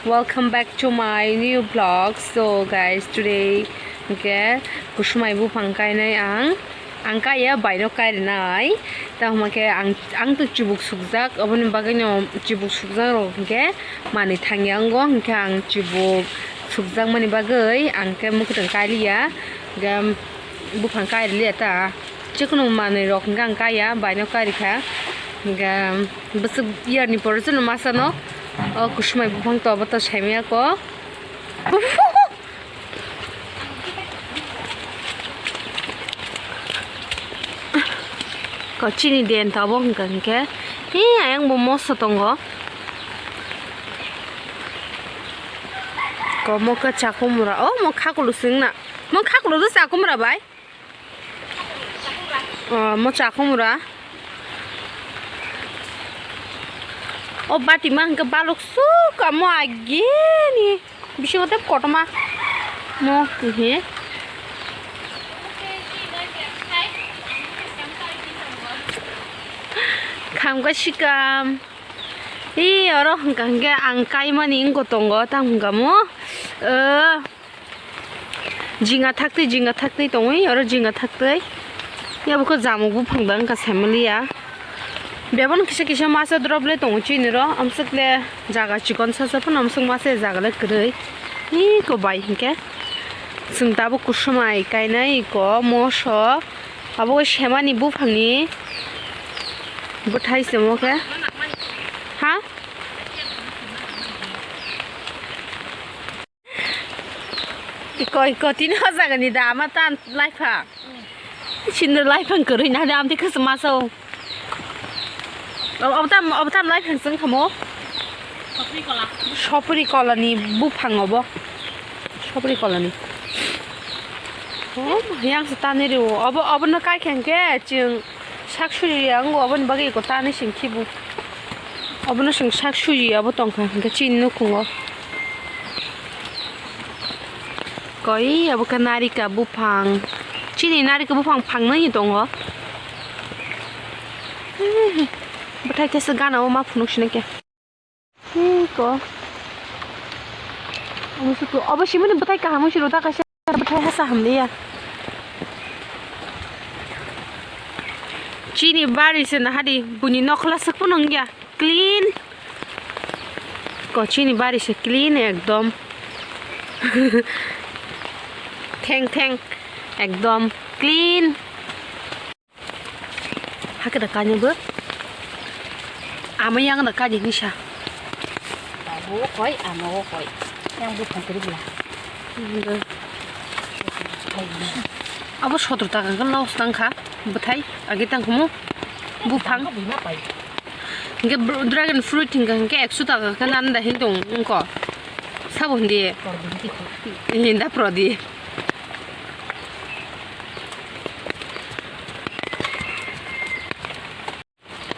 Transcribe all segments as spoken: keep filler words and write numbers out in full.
Welcome back to my new vlog. So guys, today hwnkhe kusumai buphang kainai ang. Ang kaiya baino kairinai. Tamo hwnkhe ang, ang to chibuk sukjak, oboni bagwino chibuk sukjak rok hwnkhe manwi thangya wngo, hwnkhe ang chibuk sukjakmani bagwi ang khe mwkhwtwng kailiya. Hwnkhe buphang kairiliya ta. Chikunu manwi rok hwnkhe ang kaiya, baino kairikha. Hwnkhe bwswk yarni pore chwngno masano o kusumai buphang to obo to saimanya ko. Ko chini den to obo hwnkha hwnkhe. He ayang bo moso tongo. Ko mo khe chakhumura. O mo khakulu singna. Mo khakulu do chakhumura bai. O mo chakhumura. O bati ma hwnkhe balok suk amo agini bisingo tei kotorma mo he. Khamkha sikam. Ee, oro hwnkha hwnkhe ang kaimani wngkha tongo, tamo hwnkha mo. O. Jinga thaktwi, jinga thaktwi tongwi, oro jinga thaktwi. Yabo khe jamuk buphang da wngkha saimaliya. Beboni kisa kisa masa drop le tongo chini ro, amswk le jaga chikon sasa phano amswk masa jaga le kwrwi. Iko bai hinkhe. Chwng tabuk kusumai kainai iko moso. Abo khe semani buphangni bwthai se mo khe. Ha? Iko, iko, tini o jagani da ama tan laiphang. Sindor laiphang kwrwi na da amtwi khasma sao. Ob-, obtam, obtam laiphang chwng khamo. Sopri kola. Sopri kolani buphang obo. Sopri kolani. Oh, yang se tani rio. Obo, obo no kai kheng ke chwng sak suri yang obo ni bagwi iko tani sing khibu. Obo no sing sak suri obo tongkha hingke chini nukhungo. Koi, abo khe narika buphang. Chini narika buphang phangnwi tongo. Bwthai khe se gana o ma phunuk sini khe. Hi ko. Obo simi ni bwthai kaham wngsi rw ta kaisa bwthai hasa hamliya. Chini bari se nahadi buini nokhla swk phano wngya. Clean. Kochini bari se clean ekdom. Theng theng ekdom clean. Hakhe da kanya bo. Ama yang da kanya nisa. Abo koi, ama o koi. Yang bo phang kiri bla. Abo sotro taka kan laos tangkha. Bwthai agi tangkhumu. Buphang. Hingke br-, dragon fruit hingka hingke ekso taka khe nanda hin tong wngko. Sabo hindi. Hinda prodi.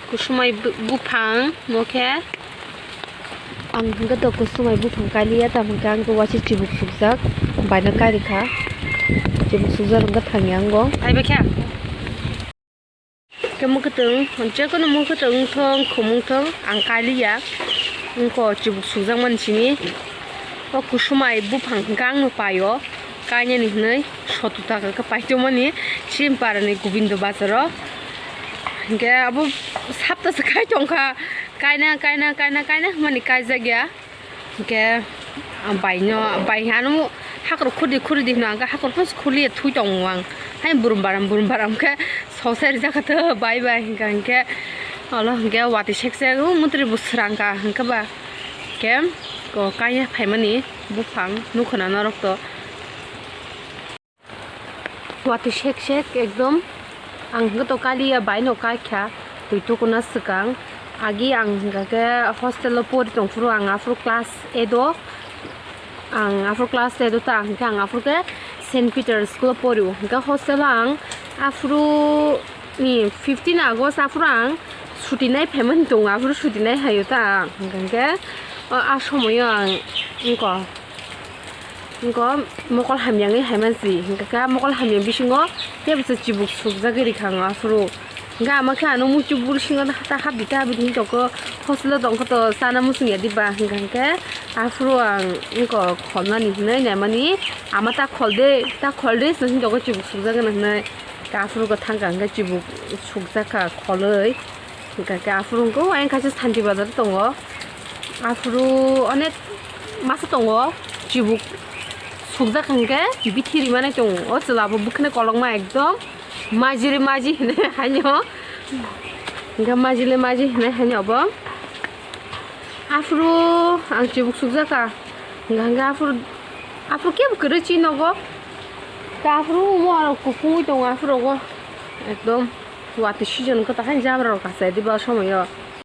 Kusumai bu-, buphang mo khe. Ang hingke to kusumai buphang kaliya, tamo hingke ang to waisa chibuk sukjak, baino karikha. Chibuk sukjak hingke thangya ango. Ai bekha. Ke mwkhwtwng, je kono mwkhwtwng wngthong, khum wngthong, ang kailiya. Wngkho chibuk sukjakmani simi. O kusumai buphang hwnkhe ang no paio. Kainani hwnwi soto taka khe paitongmani Chimparani Gobindo Bazaro. Hwnkhe abo sapta se kai tongkha. Kaina, kaina, kaina, kaina hwnmani kaijakya. Hingke, ah, baino, bai ano hakhor khudi khudi hino, hingke hakhor phos khuli thui tongo ang. Hai burum baram, burum baram khe sosai rijak kha to bai bai hingka hingke. Olo hingke watwi sek sek, o mutri bo srang ka hingke ba. Hingke, ko kaiya phaimani buphang nukho na norok to. Watwi sek sek ekdom. Ang hwnkhe to kaliya baino kaikha twi tukuna swkang. Agi ang hwnkha khe hostel o pori tongphuru ang aphuru class eight o. Ang aphuru class eight o ta hwnkhe ang aphuru khe Saint Peter school o pori o. Hwnkhe hostel o ang aphuru ni fifteen August aphuru ang suti nai phaimani tongo, aphuru suti nai haio ta ang hwnkha khe o, a somoio ang wngkha. Wngkha mokol hamya wngwi hai mansi, hingkha khe mokol hamya bisingo tei bwsa chibuk sukjagwi rikha ang aphuru. Hingkha ama khe ano muitu bwskango ta habdi ta habdi hinwi tongkha, hostel o tongkha to chana muchungya diba, hingkha hingkhe Aphuru ang wngkha kholnani hinwi naimani, ama ta khol de, ta khol de, sini dogo chibuk sukjak gana hinwi. Aphuru go thangkha hwnkhe chibuk sukjak kha kholwi. Hwnkhe aphuru wngkha ayang kaisa Santi Bazar tongo. Aphuru onek masa tongo, chibuk sukjak hwnkhe bithi rimani tongo. O chwla bo bwkhani kolokma ekdom majili maji hinwi haino. Hwnkhe majili maji hinwi haino obo. Aphuru ang chibuk sukjak kha. Hwnkhe aphuru, aphuru kebo kwrwi chini nogo. Khe aphuru mo aro kupungwi tongo aphuru go. Ekdom watwi season wngkha, takhani jabra rok kasai diba o somoyo.